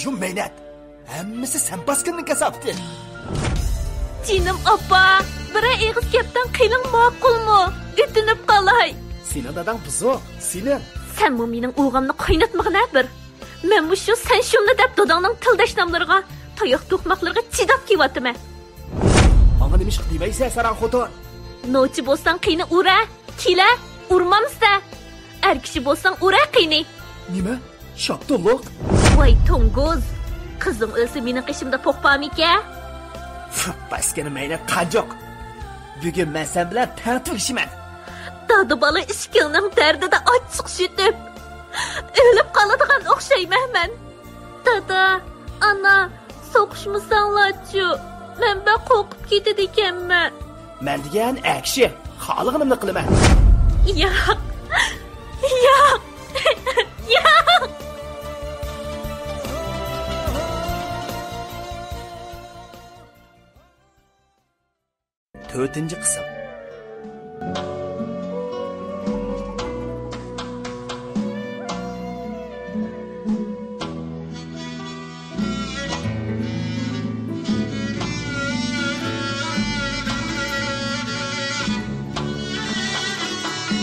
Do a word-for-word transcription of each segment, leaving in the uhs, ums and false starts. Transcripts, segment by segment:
شۇ مەينەت. ھەممىسى سەن باسكىنىڭ كاساپىتى. جېنىم ئاپا، بىرەر ئېغىز گەپتىن قېلىڭ ماقۇلمۇ؟ ئۆتۈنۈپ قالاي. سېنىڭ داداڭ بۇزۇق، سېنىڭ. سەنمۇ مېنىڭ ئۇۋامنى قايناتمىغىن ھە بىر. مەنمۇ شۇ سەن شۇمنى دەپ داداڭنىڭ تىلداشناملىرىغا، تاياق توقماقلىرىغا چىداپ كېلىۋاتىمەن. ماڭا نېمىشقا دېمەيسەن، ساراڭ خوتۇن؟ نوچى بولساڭ قېنى ئۇرە، كېلە، ئۇرمامسە؟ ئەر كىشى بولساڭ ئۇرە قېنى. نېمە؟ شاپتۇللۇق؟ ۋاي توڭگۇز! قىزىڭ ئۆلسە مېنىڭ قېشىمدا پوق بارمىكەن؟ پۇھ، باسكىنى مەينەت قانجۇق! بۈگۈن مەن سەن بىلەن تەڭ تۈگىشىمەن! دادا بالا ئىككىڭنىڭ دەردىدە ئاچچىق يۇتۇپ، ئۆلۈپ قالىدىغان ئوخشايمەن مەن. دادا، ئانا، سوقۇشمىساڭلارچۇ، مەن بەك قورقۇپ كېتىدىكەنمەن. مەن دېگەن ئەر كىشى، خالىغىنىمنى قىلىمەن. ياق، ياق، ياق. تۆتىنچى قىسىم.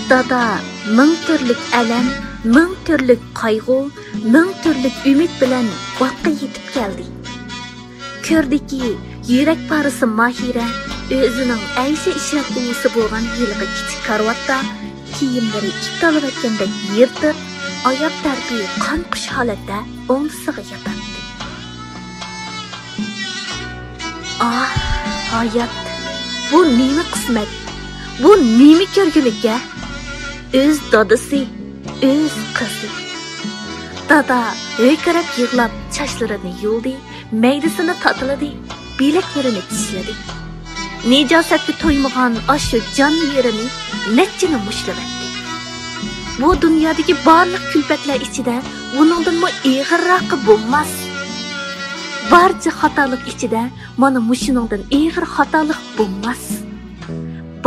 دادا مىڭ تۈرلۈك ئەلەم، مىڭ تۈرلۈك قايغۇ، مىڭ تۈرلۈك ئۈمىد بىلەن باغقا يېتىپ كەلدى. كۆردىكى، يۈرەك پارىسى ماھىرە ئۆزىنىڭ ئەيشە-ئىشرەت ئۇۋىسى بولغان ھېلىقى كىچىك كارىۋاتتا كىيىملىرى ئىت تالىۋەتكەندەك يىرتىق، ئاياغ تەرىپى قانقۇش ھالەتتە ئوڭدىسىغا ياتاتتى. ئاھ، ھايات! بۇ نېمە قىسمەت؟ بۇ نېمە كۆرگۈلۈك ھە؟ ئۆز دادىسى، ئۆز قىزى. دادا ھۆركىرەپ يىغلاپ چاچلىرىنى يۇلدى، مەيدىسىنى تاتىلىدى، بىلەكلىرىنى چىشلىدى. نىجاسەتكە تويمىغان ئاشۇ جان يېرىنى نەچچىنى مۇشتلىۋەتتى. بۇ دۇنيادىكى بارلىق كۈلپەتلەر ئىچىدە بۇنىڭدىنمۇ ئېغىرراقى بولماس. بارچە خاتالىق ئىچىدە مانا مۇشۇنىڭدىن ئېغىر خاتالىق بولماس.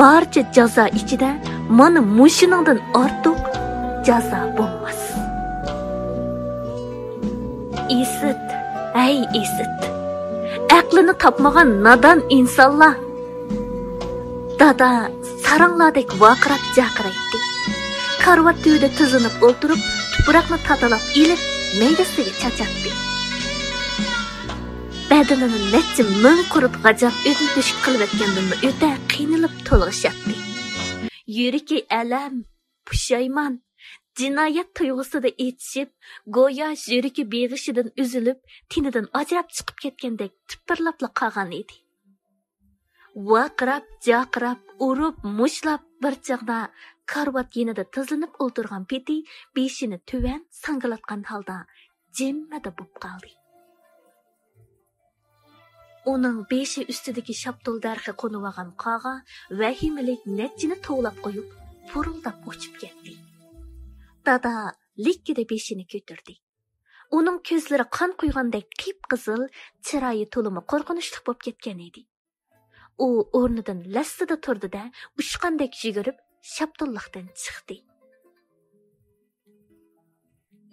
بارچە جازا ئىچىدە مانا مۇشۇنىڭدىن ئارتۇق جازا بولماس. ئىسىت، ھەي ئىسىت! ئەقلىنى تاپمىغان نادان ئىنسانلار! دادا ساراڭلاردەك ۋارقىراپ جارقىرايتتى. كارىۋات تۈۋىدە تىزلىنىپ ئولتۇرۇپ، تۇپراقنى تاتىلاپ ئېلىپ، مەيدىسىگە چاچاتتى. بەدىنىنى نەچچە مىڭ قۇرت غاجاپ ئۆتۈن تۆشۈك قىلىۋەتكەندىنمۇ ئۆتە قىينىلىپ تولغىشاتتى. يۈرىكى ئەلەم، پۇشايمان، جىنايەت تۇيغۇسىدا ئېچىشىپ، گويا يۈرىكى بېغىشىدىن ئۈزۈلۈپ، تېنىدىن ئاجراپ چىقىپ كەتكەندەك تىپىرلاپلا قالغان ئىدى. ۋارقىراپ، جارقىراپ، ئۇرۇپ، مۇشتلاپ بىر چاغدا كارىۋات يېنىدا تىزلىنىپ ئولتۇرغان پېتى بېشىنى تۆۋەن ساڭگىلاتقان ھالدا جىممىدە بوپ قالدى. ئۇنىڭ بېشى ئۈستىدىكى شاپتۇل دەرىخى قونۇۋالغان قارغا ۋەھىمىلىك نەچچىنى توۋلاپ قويۇپ، پۇرۇلداپ ئۇچۇپ كەتتى. دادا لىككىدە بېشىنى كۆتۈردى. ئۇنىڭ كۆزلىرى قان قۇيغاندەك قىپقىزىل، چىرايى تولىمۇ قورقۇنچلۇق بولۇپ كەتكەن ئىدى. ئۇ ئورنىدىن لەسسىدە تۇردى-دە، ئۇچقاندەك يۈگۈرۈپ، شاپتۇللۇقتىن چىقتى.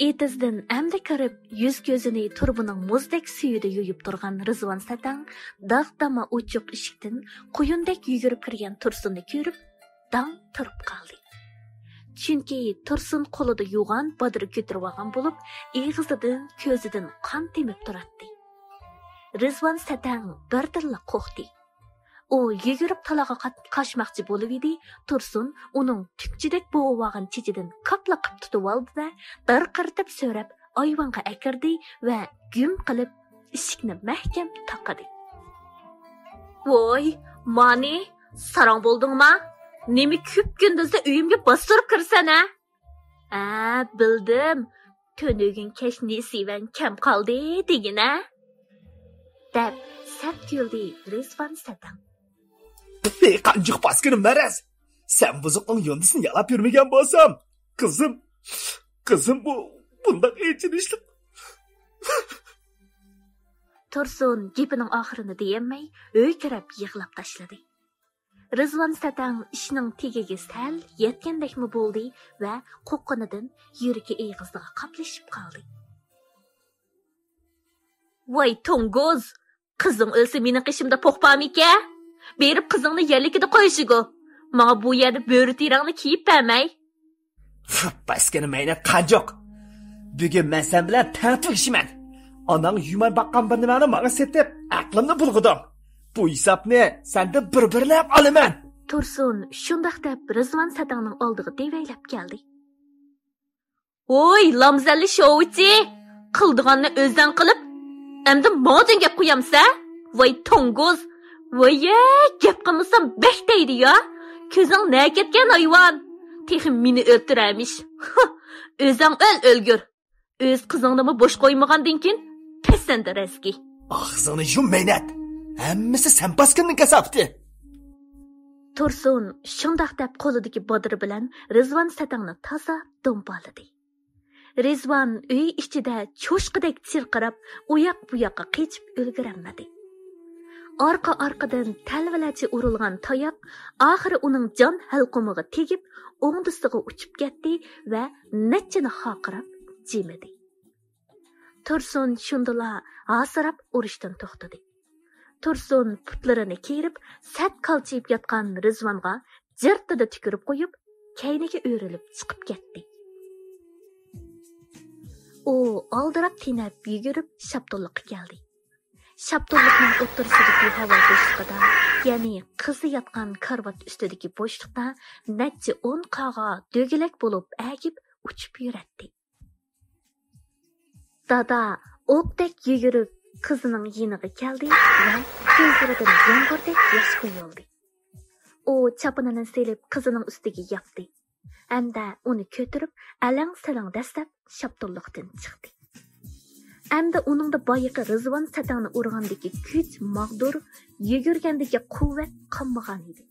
ئېتىزدىن ئەمدى كىرىپ، يۈز-كۆزىنى تۇرۇبىنىڭ مۇزدەك سۈيىدە يۇيۇپ تۇرغان رىزۋان سەتەڭ داغ-داما ئوچۇق ئىشىكتىن قۇيۇندەك يۈگۈرۈپ كىرگەن تۇرسۇننى كۆرۈپ، داڭ تۇرۇپ قالدى. چۈنكى تۇرسۇن قولىدا يوغان بادىرى كۆتۈرۈۋالغان بولۇپ، ئېغىزىدىن، كۆزىدىن قان تېمىپ تۇراتتى. رىزۋان سەتەڭ بىردىنلا قورقتى. ئۇ يۈگۈرۈپ تالاغا قات-، قاچماقچى بولۇۋىدى، تۇرسۇن ئۇنىڭ تۈكچىدەك بوغۇۋالغان چېچىدىن كاپلا قىپ تۇتۇۋالدى-دە، دارقىرىتىپ سۆرەپ ئايۋانغا ئەكىردى ۋە گۈم قىلىپ ئىشىكنى مەھكەم تاقىدى. ۋوي، مانى، ساراڭ بولدۇڭما؟ نېمە كۈپكۈندۈزدە ئۆيۈمگە باستۇرۇپ كىرىسەن ھە؟ ھە، بىلدىم. تۈنۈگۈن كەچ نېسىۋەڭ كەم قالدى دېگىنە؟ دەپ سەت كۈلدى رىزۋان سەتەڭ. ھېي، قانجۇق باسكىنى مەرەز! سەن بۇزۇقنىڭ يۇندىسىنى يالاپ يۈرمىگەن بولسام، قىزىم، قىزىم بۇ، بۇنداق ئېچىنىشلىق. تۇرسۇن گېپىنىڭ ئاخىرىنى دېيەلمەي، ھۆركىرەپ يىغلاپ تاشلىدى. رىزۋان سەتەڭ ئىشنىڭ تېگىگە سەل يەتكەندەكمۇ بولدى ۋە قورققىنىدىن يۈرىكى ئېغىزىغا قاپلىشىپ قالدى. ۋاي توڭگۇز، قىزىڭ ئۆلسە مېنىڭ قېشىمدا پوق بارمىكەن؟ بېرىپ قىزىڭنى يەرلىكىدە قويۇشىغۇ. ماڭا بۇ يەردە بۆرە تېرەڭنى كىيىپ بەرمەي. پۇھ، بەسكىنە مەينەت قانجۇق. بۈگۈن مەن سەن بىلەن تەڭ تۈگىشىمەن. ئاناڭ يۇمار باققان بىر نېمەڭنى ماڭا سېتىپ، ئەقلىمنى بۇلغىدىڭ. بۇ ھېسابنى سەندىن بىر بىرلەپ ئالىمەن. تۇرسۇن شۇنداق دەپ رىزۋان سەتەڭنىڭ ئالدىغا دېۋەيلەپ كەلدى. ۋوي، لامزەللى شوۋىچى! قىلىدىغاننى ئۆزۈڭ قىلىپ، ئەمدى ماڭا دېگەن گەپ قويامسەن؟ ۋاي توڭگۇز! ۋايە، گەپ قىلمىسام بەك دەيدۇ يا! كۆزۈڭ نەگە كەتكەن ھايۋان! تېخى مېنى ئۆلتۈرەرمىش! ھۇھ! ئۆزۈڭ ئۆل، ئۆلگۈر! ئۆز قىزىڭنىمۇ بوش قويمىغاندىن كېيىن، پەسەندە رەزكى! ئاغزىڭنى يۇم مەينەت! ھەممىسى سەن باسقىنىڭ كاساپىتى! تۇرسۇن شۇنداق دەپ قولىدىكى بادىرى بىلەن رىزۋان سەتەڭنى تازا دومبالىدى. رىزۋان ئۆي ئىچىدە چوشقىدەك چىرقىراپ، ئۇياق-بۇياققا قېچىپ ئۈلگۈرەلمىدى. ئارقا-ئارقىدىن تەلۋىلەرچە ئۇرۇلغان تاياق ئاخىرى ئۇنىڭ جان ھەلقۇمىغا تېگىپ، ئوڭدىسىغا ئۇچۇپ كەتتى ۋە نەچچىنى خارقىراپ جىمىدى. تۇرسۇن شۇندىلا ھاسىراپ ئۇرۇشتىن توختىدى. تۇرسۇن پۇتلىرىنى كېرىپ، سەت كالچىيىپ ياتقان رىزۋانغا جىرتىدە تۈكۈرۈپ قويۇپ، كەينىگە ئۆرۈلۈپ چىقىپ كەتتى. ئۇ ئالدىراپ تېنەپ يۈگۈرۈپ شاپتۇللۇققا كەلدى. شاپتۇللۇقنىڭ ئوتتۇرىسىدىكى ھاۋا بوشلۇقىدا، يەنى قىزى ياتقان كارىۋات ئۈستىدىكى بوشلۇقتا نەچچە ئون قاغا دۆگىلەك بولۇپ ئەگىپ ئۇچۇپ يۈرەتتى. دادا ئوقتەك يۈگۈرۈپ قىزىنىڭ يېنىغا كەلدى ۋە كۆزلىرىدىن يامغۇردەك ياش قۇيۇلدى. ئۇ چاپىنىنى سېلىپ قىزىنىڭ ئۈستىگە ياپتى ھەمدە ئۇنى كۆتۈرۈپ ئەلەڭ-سەلەڭ دەسسەپ شاپتۇللۇقتىن چىقتى. ئەمدى ئۇنىڭدا بايىقى رىزۋان سەتەڭنى ئۇرغاندىكى كۈچ، ماغدۇر، يۈگۈرگەندىكى قۇۋۋەت قالمىغانىدى.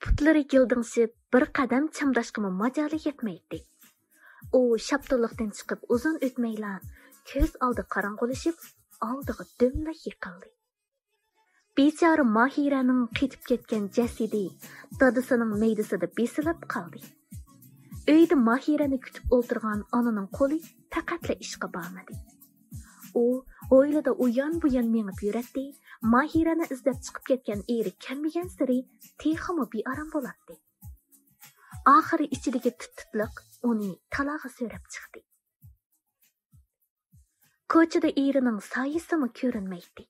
پۇتلىرى گىلدىڭشىپ، بىر قەدەم چامداشقىمۇ ماجالى يەتمەيتتى. ئۇ شاپتۇللۇقتىن چىقىپ ئۇزۇن ئۆتمەيلا، كۆز ئالدى قاراڭغۇلىشىپ، ئالدىغا دۈملا يىقىلدى. بىچارە ماھىرەنىڭ قېتىپ كەتكەن جەسىتى دادىسىنىڭ مەيدىسىدە بېسىلىپ قالدى. ئۆيدە ماھىرەنى كۈتۈپ ئولتۇرغان ئانىنىڭ قولى پەقەتلا ئىشقا بارمىدى. ئۇ ھويلىدا ئۇيان-بۇيان مېڭىپ يۈرەتتى، ماھىرەنى ئىزدەپ چىقىپ كەتكەن ئېرى كەلمىگەنسېرى تېخىمۇ بىئارام بولاتتى. ئاخىرى ئىچىدىكى تىت-تىتلىق ئۇنى تالاغا سۆرەپ چىقتى. كوچىدا ئېرىنىڭ سايىسىمۇ كۆرۈنمەيتتى.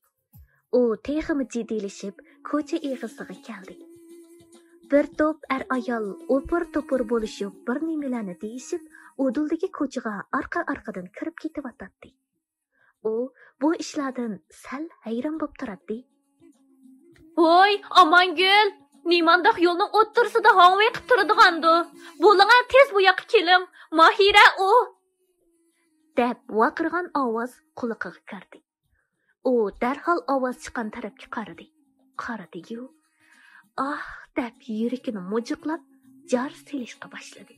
ئۇ تېخىمۇ جىددىيلىشىپ، كوچا ئېغىزىغا كەلدى. بىر توپ ئەر-ئايال ئوپۇر-توپۇر بولۇشۇپ، بىر نېمىلەرنى دېيىشىپ، ئۇدۇلدىكى كوچىغا ئارقا-ئارقىدىن كىرىپ كېتىۋاتاتتى. ئۇ بۇ ئىشلاردىن سەل ھەيران بولۇپ تۇراتتى. ۋوي، ئامانگۈل، نېمانداق يولنىڭ ئوتتۇرىسىدا ھاڭۋېقىپ تۇرىدىغاندۇ؟ بولۇڭە، تېز بۇ ياققا كېلىڭ، ماھىرە ئۇ! دەپ ۋارقىرىغان ئاۋاز قۇلىقىغا كىردى. ئۇ دەرھال ئاۋاز چىققان تەرەپكە قارىدى. قارىدى-يۇ، ئاھ دەپ يۈرىكىنى مۇجۇقلاپ، جار سېلىشقا باشلىدى.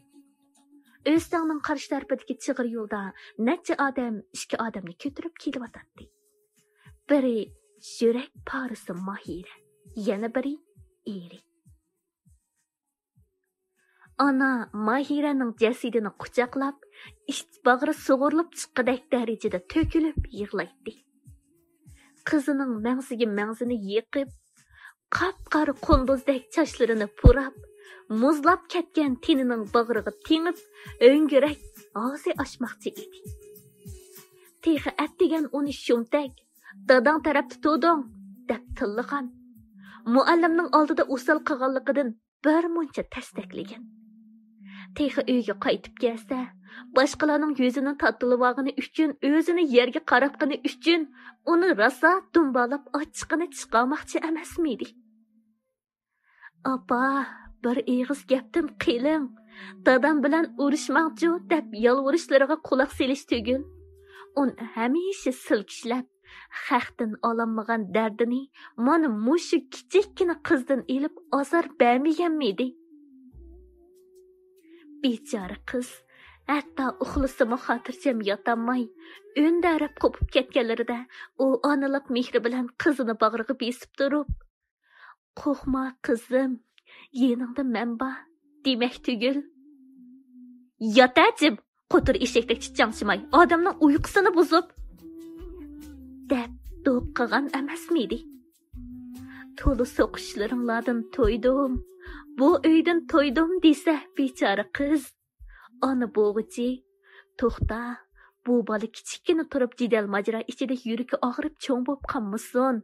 ئۆستەڭنىڭ قارشى تەرىپىدىكى چىغىر يولدا نەچچە ئادەم ئىككى ئادەمنى كۆتۈرۈپ كېلىۋاتاتتى. بىرى يۈرەك پارىسى ماھىرە، يەنە بىرى ئېرى. ئانا ماھىرەنىڭ جەسىتىنى قۇچاقلاپ، ئىچ باغرى سۇغۇرۇلۇپ چىققۇدەك دەرىجىدە تۆكۈلۈپ يىغلايتتى. قىزىنىڭ مەڭزىگە مەڭزىنى يېقىپ، قاپقارا قۇندۇزدەك چاچلىرىنى پۇراپ، مۇزلاپ كەتكەن تېنىنىڭ باغرىغا تېڭىپ، ھۆڭگىرەك ھازى ئاچماقچى ئىدى. تېخى ئەتىگەن ئۇنى شۇمتەك، «داداڭ تەرەپتە تۇردۇڭ» دەپ تىللىغان. مۇئەللىمنىڭ ئالدىدا ئوسال قىلغانلىقىدىن بىر مۇنچە تەستەكلىگەن. تېخى ئۆيگە قايتىپ كەلسە، باشقىلارنىڭ يۈزىنى تارتىلىۋالغىنى ئۈچۈن، ئۆزىنى يەرگە قاراتقىنى ئۈچۈن ئۇنى راسا دۇمبالاپ ئاچچىقىنى چىقارماقچى ئەمەسمىدى؟ «ئاپا، بىر ئېغىز گەپتىن قېلىڭ، دادام بىلەن ئۇرۇشماڭچۇ» دەپ يالۋۇرۇشلىرىغا قۇلاق سېلىش تۈگۈل، ئۇنى ھەمىشە سىلكىشلەپ، خەقتىن ئالالمىغان دەردىنى مانا مۇشۇ كىچىككىنە قىزدىن ئېلىپ ئازار بەرمىگەنمىدى؟ بىچارە قىز ھەتتا ئۇخلىسىمۇ خاتىرجەم ياتالماي، ئۈندەرەپ قوپۇپ كەتكەنلىرىدە ئۇ ئانىلىق مېھرى بىلەن قىزىنى باغرىغا بېسىپ تۇرۇپ، «قورقما قىزىم، يېنىڭدا مەن بار» دېمەك تۈگۈل، «يات ھە جىم، قوتۇر ئېشەكتەك چىچاڭشىماي، ئادەمنىڭ ئۇيقۇسىنى بۇزۇپ، دەپ دوق قىلغان ئەمەسمىدى؟ تولا سوقۇشلىرىڭلاردىن تويدۇم، بۇ ئۆيدىن تويدۇم دېسە، بىچارە قىز. ئانا بوغۇچى، توختا، بۇ بالا كىچىككىنە تۇرۇپ جېدەل ماجىرا ئىچىدە يۈرىكى ئاغرىپ چوڭ بولۇپ قالمىسۇن.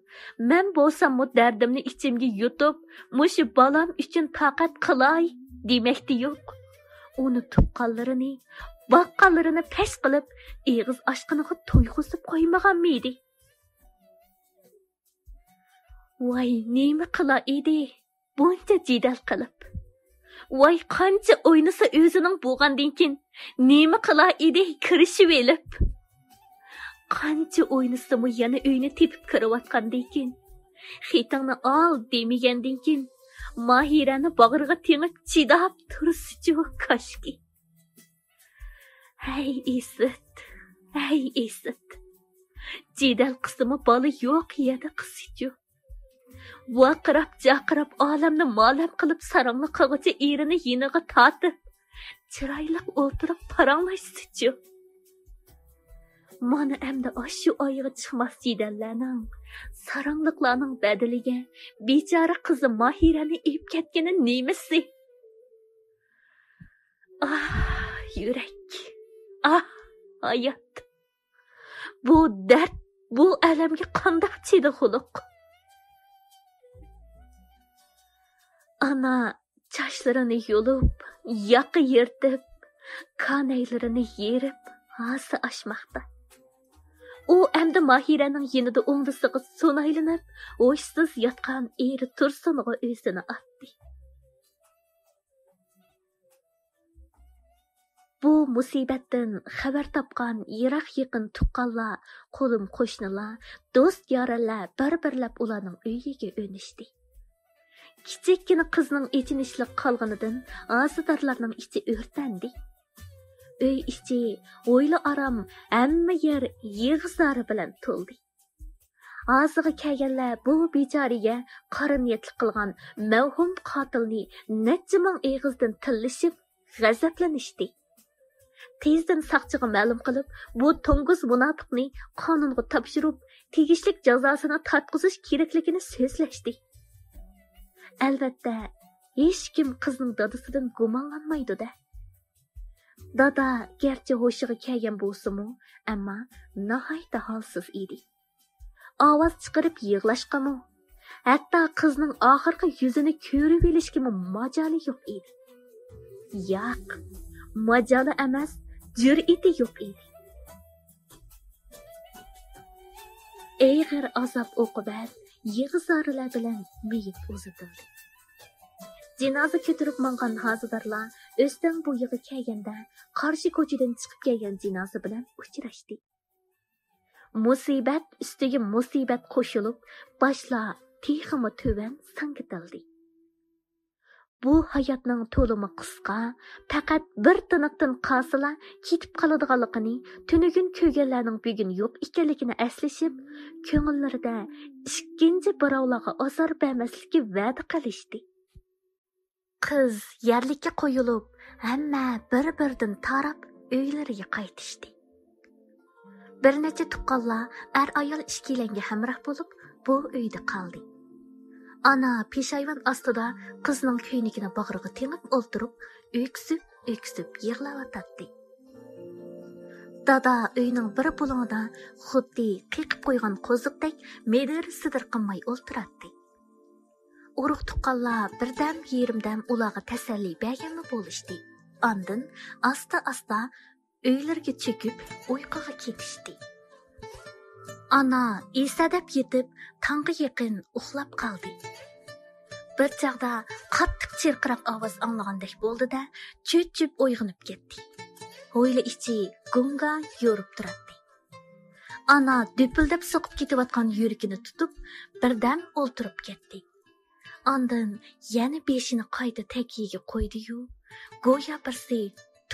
مەن بولساممۇ دەردىمنى ئىچىمگە يۇتۇپ، مۇشۇ بالام ئۈچۈن تاقەت قىلاي دېمەكتە يوق. ئۇنى تۇغقانلىرىنى، باققانلىرىنى پەش قىلىپ، ئېغىز ئاچقىنىغا تويغۇزۇپ قويمىغانمىدى؟ ۋاي، نېمە قىلا ئىدى، بۇنچە جېدەل قىلىپ؟ ۋاي، قانچە ئوينىسا ئۆزىنىڭ بولغاندىن كېيىن، نېمە قىلا ئىدى، كىرىشىۋېلىپ؟ قانچە ئوينىسىمۇ يەنە ئۆينى تېپىپ كىرىۋاتقاندىن كېيىن، خېتىڭنى ئال دېمىگەندىن كېيىن، ماھىرەنى باغرىغا تېڭىپ چىداپ تۇرسىچۇ كاشكى. ھەي ئىسىت، ھەي ئىسىت! جېدەل قىلسىمۇ بالا يوق يەردە قىلسىچۇ. ۋارقىراپ-جارقىراپ ئالەمنى مالەم قىلىپ ساراڭلىق قىلغۇچە ئېرىنى يېنىغا تارتىپ، چىرايلىق ئولتۇرۇپ پاراڭلاشسىچۇ. مانا ئەمدى ئاشۇ ئايىغى چىقماس جېدەللەرنىڭ، ساراڭلىقلارنىڭ بەدىلىگە بىچارە قىزى ماھىرەنى ئېلىپ كەتكىنى نېمىسى؟ ئاھ، يۈرەك! ئاھ، ھايات! بۇ دەرد، بۇ ئەلەمگە قانداق چىدىغۇلۇق؟ ئانا چاچلىرىنى يۇلۇپ، ياقا يىرتىپ، كانايلىرىنى يېرىپ، ھاسا ئاچماقتا. ئۇ ئەمدى ماھىرەنىڭ يېنىدا ئوڭدىسىغا سۇنايلىنىپ، ھوشسىز ياتقان ئېرى تۇرسۇنغا ئۆزىنى ئاتتى. بۇ مۇسىبەتتىن خەۋەر تاپقان يىراق-يېقىن تۇغقانلار، قولۇم-قوشنىلار، دوست-يارەنلەر بىر-بىرلەپ ئۇلارنىڭ ئۆيىگە ئۆنۈشتى. كىچىككىنە قىزنىڭ ئېچىنىشلىق قالغىنىدىن ھازىدارلارنىڭ ئىچى ئۆرتەندى. ئۆي ئىچى ھويلا-ئارام، ھەممە يەر يىغا-زار بىلەن تولدى. ھازىغا كەلگەنلەر بۇ بىچارىگە قارا نىيەتلىك قىلغان مەۋھۇم قاتىلنى نەچچە مىڭ ئېغىزدىن تىللىشىپ غەزەپلىنىشتى. تېزدىن ساقچىغا مەلۇم قىلىپ، بۇ توڭگۇز مۇناپىقنى قانۇنغا تاپشۇرۇپ، تېگىشلىك جازاسىنى تارتقۇزۇش كېرەكلىكىنى سۆزلەشتى. ئەلۋەتتە، ھېچكىم قىزنىڭ دادىسىدىن گۇمانلانمايدۇ-دە. دادا گەرچە ھوشىغا كەلگەن بولسىمۇ، ئەمما ناھايىتى ھالسىز ئىدى. ئاۋاز چىقىرىپ يىغلاشقىمۇ، ھەتتا قىزنىڭ ئاخىرقى يۈزىنى كۆرۈۋېلىشكىمۇ ماجالى يوق ئىدى. ياق، ماجالى ئەمەس، جۈرئىتى يوق ئىدى. ئېغىر ئازاب-ئوقۇبەت، يىغا-زارلار بىلەن مېيىت ئۇزىتىلدى. جىنازا كۆتۈرۈپ ماڭغان ھازىدارلار ئۆستەڭ بويىغا كەلگەندە، قارشى كوچىدىن چىقىپ كەلگەن جىنازا بىلەن ئۇچراشتى. مۇسىبەت ئۈستىگە مۇسىبەت قوشۇلۇپ، باشلار تېخىمۇ تۆۋەن سىڭگىتىلدى. بۇ ھاياتنىڭ تولىمۇ قىسقا، پەقەت بىر تىنىقتىن قالسىلا، كېتىپ قالىدىغانلىقىنى، تۈنۈگۈن كۆرگەنلەرنىڭ بۈگۈن يوق ئىكەنلىكىنى ئەسلىشىپ، كۆڭۈللىرىدە ئىككىنچى بىراۋلارغا ئازار بەرمەسلىككە ۋەدە قىلىشتى. قىز يەرلىككە قويۇلۇپ، ھەممە بىر-بىرىدىن تاراپ ئۆيلىرىگە قايتىشتى. بىر نەچچە تۇغقانلار ئەر-ئايال ئىككىيلەنگە ھەمراھ بولۇپ، بۇ ئۆيدە قالدى. ئانا پېشايۋان ئاستىدا قىزنىڭ كۆينىكىنى باغرىغا تېڭىپ ئولتۇرۇپ، ئۆكسۈپ-ئۆكسۈپ يىغلاۋاتاتتى. دادا ئۆينىڭ بىر بۇلۇڭىدا خۇددى قېقىپ قويغان قوزۇقتەك مىدىر-سىدىر قىلماي ئولتۇراتتى. ئۇرۇق-تۇغقانلار بىردەم-يېرىمدەم ئۇلارغا تەسەللى بەرگەنمۇ بولۇشتى. ئاندىن ئاستا-ئاستا ئۆيلىرىگە چۆكۈپ ئۇيقۇغا كېتىشتى. ئانا ئېسەدەپ يېتىپ، تاڭغا يېقىن ئۇخلاپ قالدى. بىر چاغدا قاتتىق چىرقىراق ئاۋاز ئاڭلىغاندەك بولدى-دە، چۆچۈپ ئويغىنىپ كەتتى. ھويلا ئىچى گۇڭگاڭ يورۇپ تۇراتتى. ئانا دۈپۈلدەپ سوقۇپ كېتىۋاتقان يۈرىكىنى تۇتۇپ، بىردەم ئولتۇرۇپ كەتتى. ئاندىن يەنە بېشىنى قايتا تەكىيىگە قويدى-يۇ، گويا بىرسى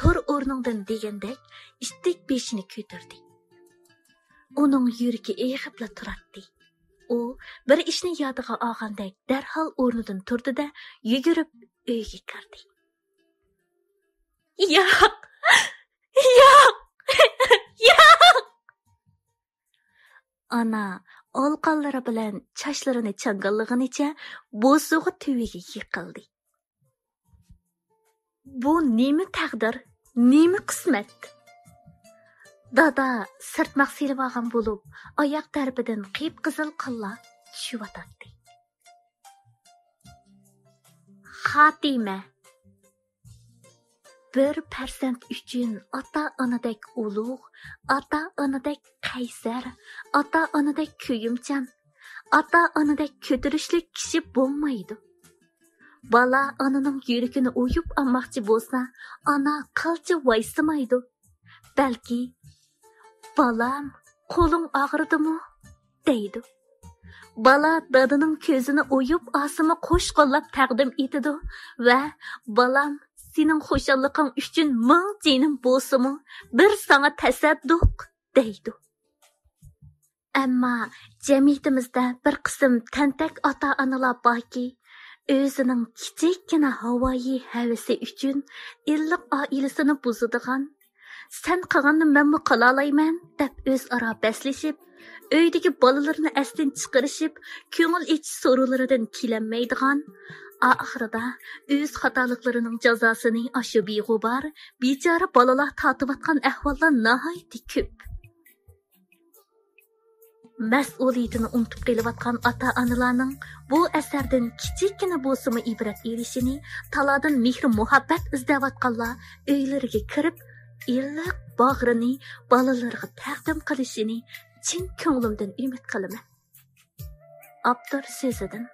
«تۇر ئورنۇڭدىن» دېگەندەك ئىتتىك بېشىنى كۆتۈردى. ئۇنىڭ يۈرىكى ئېغىپلا تۇراتتى. ئۇ بىر ئىشنى يادىغا ئالغاندەك دەرھال ئورنىدىن تۇردى-دە، يۈگۈرۈپ ئۆيگە كىردى. ياق! ياق! ياق! ئانا ئالىقانلىرى بىلەن چاچلىرىنى چاڭگاللىغىنىچە بوسۇغا تۈۋىگە يىقىلدى. بۇ نېمە تەقدىر، نېمە قىسمەت؟ دادا سىرتماق سېلىۋالغان بولۇپ، ئاياق تەرىپىدىن قىپقىزىل قانلار چۈشۈۋاتاتتى. خاتىمە. بىر پەرزەنت ئۈچۈن ئاتا-ئانىدەك ئۇلۇغ، ئاتا-ئانىدەك قەيسەر، ئاتا-ئانىدەك كۆيۈمچان، ئاتا-ئانىدەك كۆتۈرۈشلۈك كىشى بولمايدۇ. بالا ئانىنىڭ يۈرىكىنى ئويۇپ ئالماقچى بولسا، ئانا قىلچە ۋايسىمايدۇ. بەلكى، «بالام، قولۇڭ ئاغرىدىمۇ؟» دەيدۇ. بالا دادىنىڭ كۆزىنى ئويۇپ ئالسىمۇ قوش قوللاپ تەقدىم ئېتىدۇ ۋە «بالام، سېنىڭ خۇشاللىقىڭ ئۈچۈن مىڭ جېنىم بولسىمۇ، بىر ساڭا تەسەددۇق» دەيدۇ. ئەمما جەمئىيىتىمىزدە بىر قىسىم تەنتەك ئاتا-ئانىلار باركى، ئۆزىنىڭ كىچىككىنە ھاۋايى ھەۋىسى ئۈچۈن ئىللىق ئائىلىسىنى بۇزىدىغان، «سەن قىلغاننى مەنمۇ قىلالايمەن» دەپ ئۆزئارا بەسلىشىپ، ئۆيدىكى بالىلىرىنى ئەستىن چىقىرىشىپ، كۆڭۈل ئېچىش سورۇنلىرىدىن كېلەلمەيدىغان، ئاخىرىدا ئۆز خاتالىقلىرىنىڭ جازاسىنى ئاشۇ بىغۇبار، بىچارە بالىلار تارتىۋاتقان ئەھۋاللار ناھايىتى كۆپ. مەسئۇلىيىتىنى ئۇنتۇپ قېلىۋاتقان ئاتا-ئانىلارنىڭ بۇ ئەسەردىن كىچىككىنە بولسىمۇ ئىبرەت ئېلىشىنى، تالادىن مېھرى-مۇھەببەت ئىزدەۋاتقانلار ئۆيلىرىگە كىرىپ، ئىللىق باغرىنى بالىلىرىغا تەقدىم قىلىشىنى چىن كۆڭلۈمدىن ئۈمىد قىلىمەن. ئاپتور سۆزىدىن.